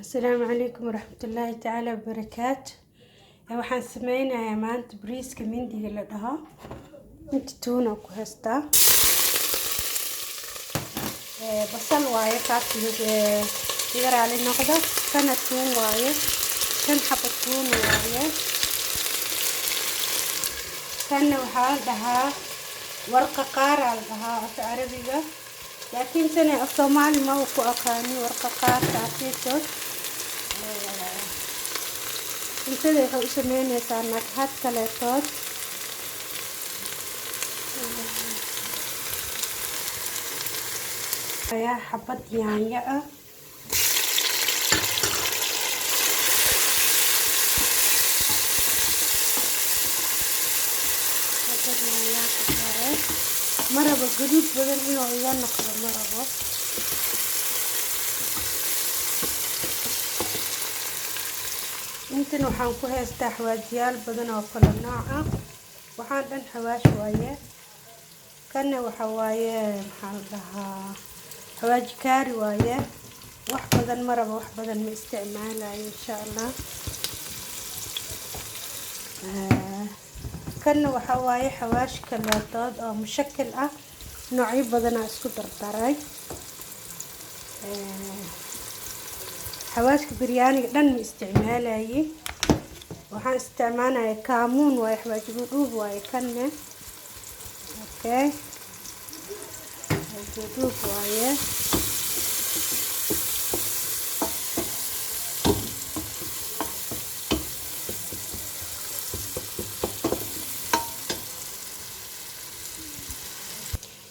Asalaamu calaykum waraxmatullaahi tacaala wabarakaatu. Waxaan sameynayaa maanta bariiska mindiga la dhaho. Inta tuuna ku haystaa, basal waaye kaas, iga raali noqda. Kana tuun waaye, shan xabo tuun waaye. Kana waxaa la dhahaa warqa qaaraa la dhahaa afka Carabiga, laakiin tani af Soomaali ma ku aqaani. Warqa qaarkaasitood cuntada waxay u sameyneysaa naghad kaleetood. Ayaa xabad yaanyo ah, xabad yaanyaa ku daray. Ma rabo gaduud badan inuu iga noqdo, ma rabo. Intan waxaan ku haystaa xawaajiyaal badan oo kala nooc ah. Waxaan dhan xawaash waaye. Kana waxa waaye, maxaa la dhahaa, xawaaji kaari waaye. Wax badan ma rabo, wax badan ma isticmaalayo, insha Allah. Kana waxa waaye xawaash kaleetood oo mushakil ah, noocyo badanaa isku dardaray. Xawaashka biryaaniga dhan ma isticmaalaye, waxaan isticmaalaya kaamuun waaye, xawaaji dhudhuub waaye kanne. Okay, xawaaji dhudhuub waaye.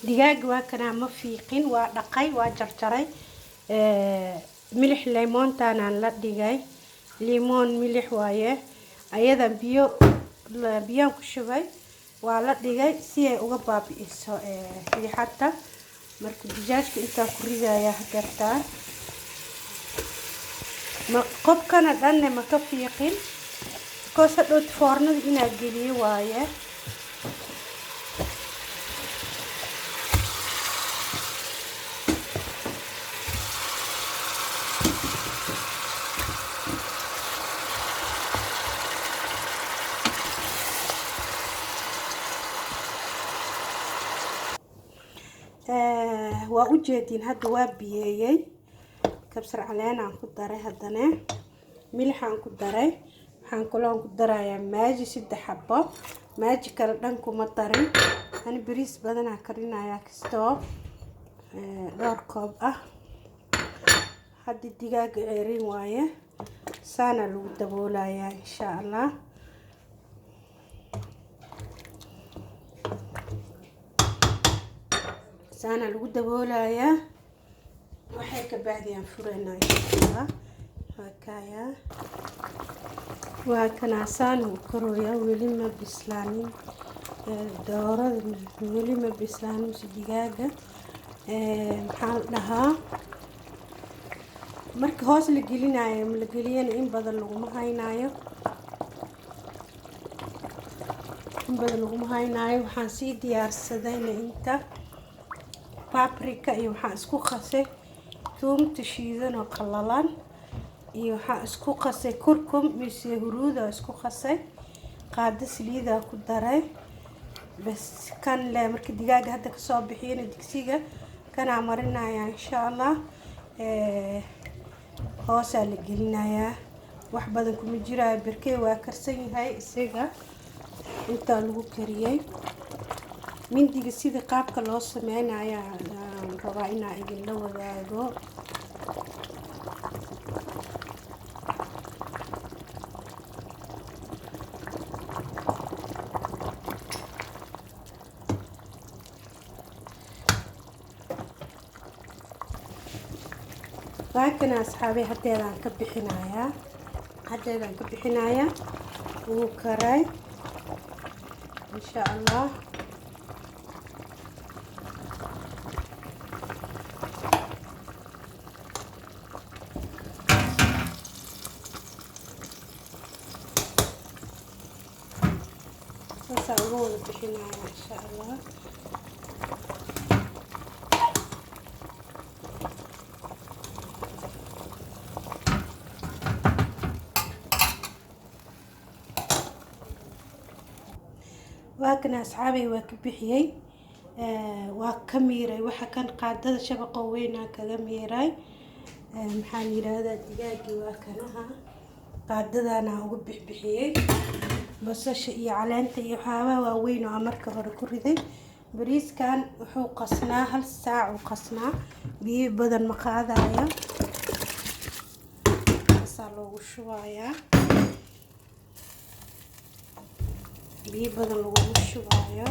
Digaaga waa kanaa, ma fiiqin, waa dhaqay, waa jarjaray. Milix leemoontaanaan la dhigay, limoon milix waaye. Ayadan biyo biyaan ku shubay, waa la dhigay si ay uga baabi'iso riixada. Marka dijaajka intaan ku ridayaa hagartaan, ma qobkana dhanne ma ka fiiqin, because hadhowt foornada inaa geliyo waaye. Waa u jeediin, hadda waa biyeeyey. Kabsar caleen aan ku daray, haddana milixaan ku daray. Waxaan kaloon ku darayaa Maggi, saddex xabo Maggi kale dhan kuma darin. Ani bariis badanaa karinayaa, kastoo dhowr koob ah. Hadda digaaga ceerin waaye, saana lagu daboolayaa, insha Allah. Saana lagu daboolayaa, waxay ka bacdiyaan furaynaa, insha Allah. Waa kaya, waa kanaa, saan uu korooyaa. Weli ma bislaanin doorada, weli ma bislaanin mise digaaga. Maxaa la dhahaa, marka hoos la gelinayo ma la geliyana, in badan laguma haynaayo, in badan laguma haynaayo. Waxaan sii diyaarsadayna inta paprika iyo waxaan isku qasay tuumta shiidan oo qalalan, iyo waxaan isku qasay kurkum mise huruuda isku qasay. Qaado saliidaa ku daray bas. Kan le marka digaaga hadda kasoo bixiyana digsiga kanaa marinaya, insha Allah. Hoosaa la gelinayaa, wax badan kuma jiraayo. Berkey waa karsan yahay isaga, intaa lagu kariyey. Mindiga sida qaabka loo sameynayo aan rabaa inaa idinla wadaago. Waakana asxaabay, haddeedaan ka bixinayaa, haddeedaan ka bixinayaa. Wuu karay, insha Allah. Saasaa uga wada bixinaya, insha Allah. Waa kana, asxaabay, waa ka bixiyey, waa ka miiray. Waxa kan qaadada shabaqa weynaa kaga miiray. Maxaan yidhaahdaa, digaagii waa kanaha, qaadadana uga bixbixiyey basasha iyo caleenta iyo waxyaabaha waaweyn oo aan marka hore ku riday. Bariiskan wuxuu qasnaa 1 saac uu qasnaa, biyo badan ma qaadayo. Saasaa loogu shubayaa, biyo badan laguma shubaayo.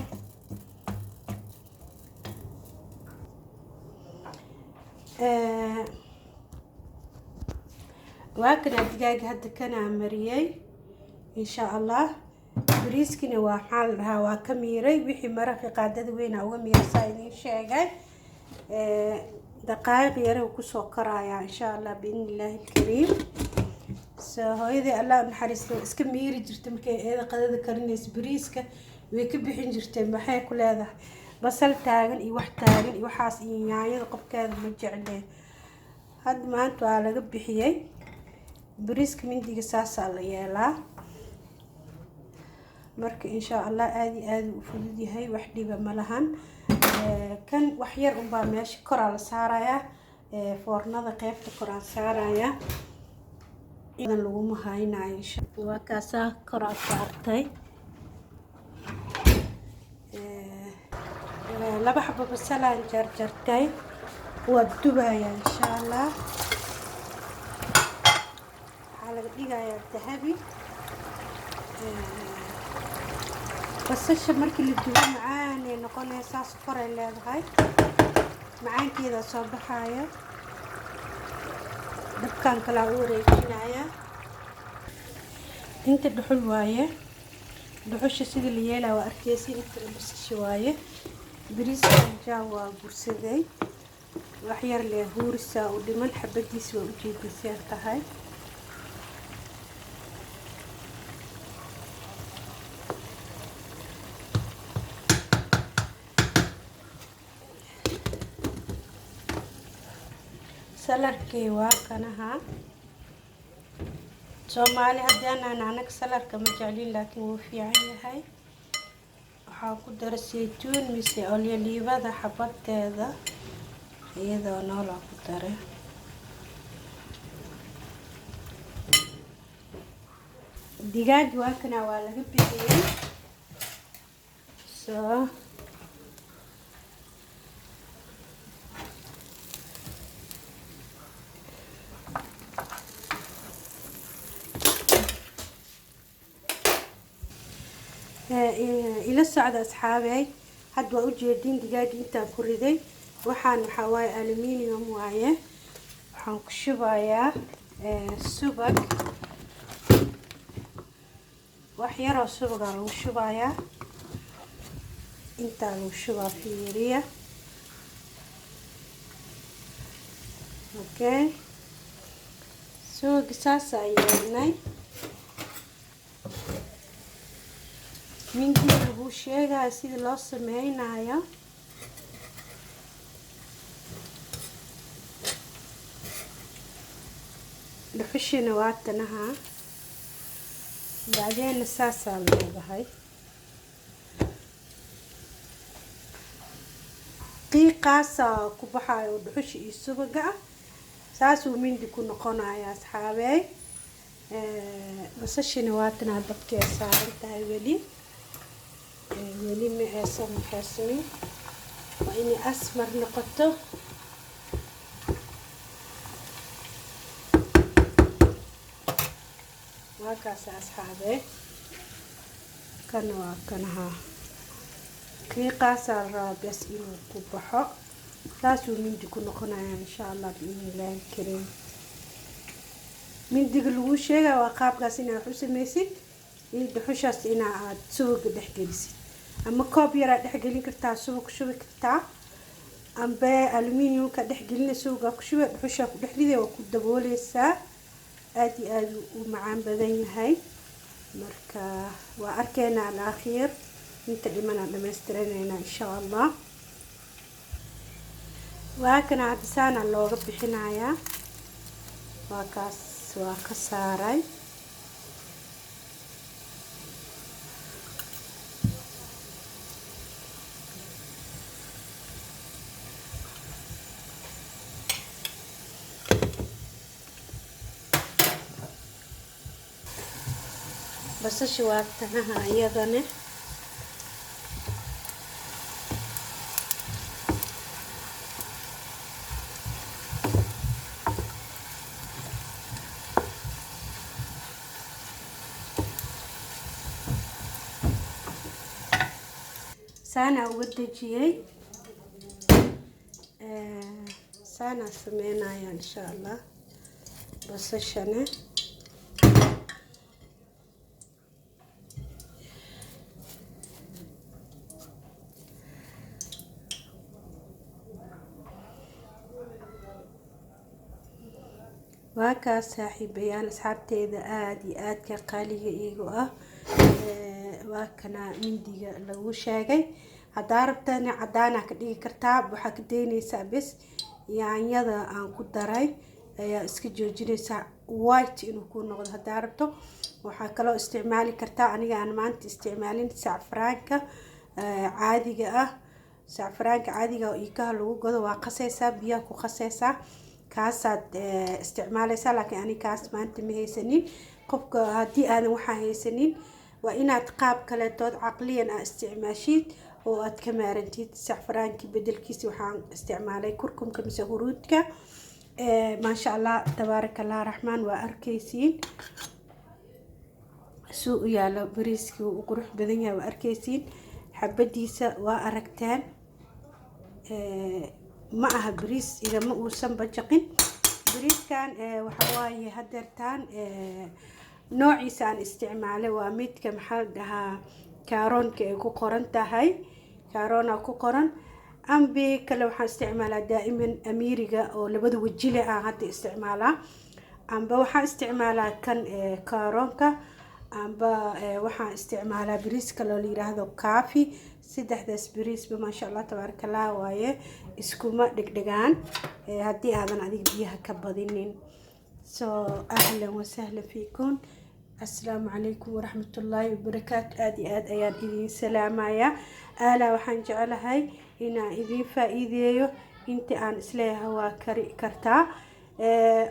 Waa kana digaaga, hadda kanaa mariyey. Insha Allah bariiskina waa, maxaa la dhahaa, waa ka miiray wixii maraqi, qaadada weynaa uga miirsaa idiin sheegay. Daqaa'iq yare uu kusoo korayaa, insha Allah, biidni Illaahi alkariim. So hooyadii, Allah naxariisto, iska miiri jirtay markay eeda qadada karinaysa, bariiska way ka bixin jirtay. Maxay ku leedahay? Basal taagan iyo wax taagan iyo waxaas iyo yaanyada qofkeeda ma jeclee. Hadda maanta waa laga bixiyey bariiska. Mindiga saasaa la yeelaa. Marka insha Allah aada iyo aada u fudud yahay, wax dhiba ma lahan. Kan wax yar unbaa meesha koraa la saarayaa, foornada qeybta koraan saarayaa, badan laguma haynayo insha. Waa kaasaa, koraa saartay. Laba xabo basalaan jarjartay, waa dubayaa insha Allah. Waxaa laga dhigayaa dahabi basasha. Markii la dubo macaanay noqonaysaa, sokoray leedahay, macaankeeda soo baxaayo. Dabkan kalaa u wareejinaya. Inta dhuxul waaye, dhuxusha sidii la yeelaa waa arkeysi. Inta basasha waaye. Bariiskan jaa waa bursaday, wax yar lee huurisaa u dhiman. Xabadiisa waa ujeediseen tahay. Saladkii waa kanaha. Soomaali haddii anaga saladka ma jeclin, laakiin wuu fiican yahay. Waxaa ku dara saytuun mise olyoliibada xabadeeda, iyadoo noolaa ku dara. Digaag waa kana, waa laga bixiyey. So ila socda, asxaabey. Hadda waa ujeedin digaagi intaan ku riday. Waxaan waxaa waaye aluminium waaye. Waxaan ku shubayaa subag, wax yaroo subagaa lagu shubayaa, intaa lagu shubaa. Fiiriya, okay, subagi saasaa yeelnay. Mindiga laguu sheegayo sida loo sameynayo. Dhuxushina waa tanaha. Bacdeena saasaa leedahay, qiiqaasaa ku baxayo dhuxusha iyo subaga ah, saasuu mindi ku noqonaya, asxaabey. Basashina waa tanaa, dabkay saaran tahay. Weli weli ma aysan waxaysmin, waa inay asmar noqoto. Waa kaasa, asxaabey. Kana waa kanaha, qiiqaasaa la rabaa bes inuu ku baxo, saasuu mindi ku noqonaya, insha Allah, biidni Illaahi alkariim. Mindiga laguu sheegaya waa qaabkaas inaa wax u sameysid iyo dhuxushaas inaa aada subaga dhex gelisid, ama koob yaraa dhex gelin kartaa, subag ku shubi kartaa, amba aluminiumka dhex gelina, subagaa ku shuba, dhuxushaa ku dhex riday, waa ku dabooleysaa. Aada iyo aada u macaan badan yahay. Marka waa arkeynaa alakhiir, inta dhiman aan dhamaystiranaynaa, insha Allah. Waa kana, cabdisaana looga bixinayaa. Waa kaas, waa ka saaray. Basasha waa tanaha iyadane. Saana uga dejiyey, saana sameynaya insha Allah basashane. Waa kaas saaxiibayaal, asxaabteeda aada iyo aadka qaaliga iigu ah. Waa kana mindiga lagu sheegay. Haddaa rabtana cadaana ka dhigi kartaa, waxaa ka daynaysaa bes yaanyada aan ku daray ayaa iska joojinaysaa white inuu ku noqdo. Haddaa rabto waxaa kaloo isticmaali kartaa, aniga aan maanta isticmaalin, sacfraanka caadiga ah. Sacfraanka caadiga oo iikaha lagu gado waa qasaysaa, biyaha ku qasaysaa, kaasaad isticmaalaysaa, laakiin aniga kaas maanta ma haysanin. Qofka haddii aadan waxaa haysanin, waa inaad qaab kaleetood caqliyan aa isticmaashid oo aad ka maarantid. Sacfraankii bedelkiisa waxaan isticmaalay kurkumka mise huruudka. Maasha Allah, tabaaraka Allah raxmaan. Waa arkaysiin suu u yaalo bariiskii, wuu u qurux badan yahay. Waa arkaysiin xabadiisa, waa aragteen. Ma aha bariis igama uusan bajaqin bariiskan. Waxa waaye hadeertaan noociisa aan isticmaalay waa midka, maxaa la dhahaa, kaaroonka ay ku qoran tahay, kaaroona ku qoran. Ambi kale waxaan isticmaalaa daa'iman amiiriga oo labada wajile aan hadda isticmaalaa, amba waxaan isticmaalaa kan kaaroonka, amba waxaan isticmaalaa bariis kaloo la yiraahdo kaafi. Saddexdaas bariisba maasha Allah tabaaraka Allah waaye, iskuma dhegdhegaan haddii aadan adiga biyaha ka badinin. So ahlan wasahlan fiikum, assalaamu calaykum waraxmatullaahi wabarakaatu. Aada iyo aad ayaan idiin salaamayaa. Aalaa waxaan jeclahay inaan idiin faa-iideeyo inta aan isleeyahay waa kari kartaa.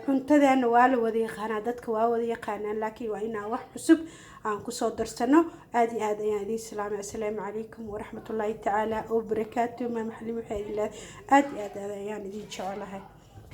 Cuntadeena waa la wada yaqaanaa, dadka waa wada yaqaanaan, laakiin waa inaan wax cusub aan kusoo darsano. Aada iyo aad ayaan idiin salaamay. Assalaamu calaykum waraxmatullaahi tacaala wabarakaatu. Maama Xaliim waxay idin leedahay aada iyo aad ayaan idin jecelahay.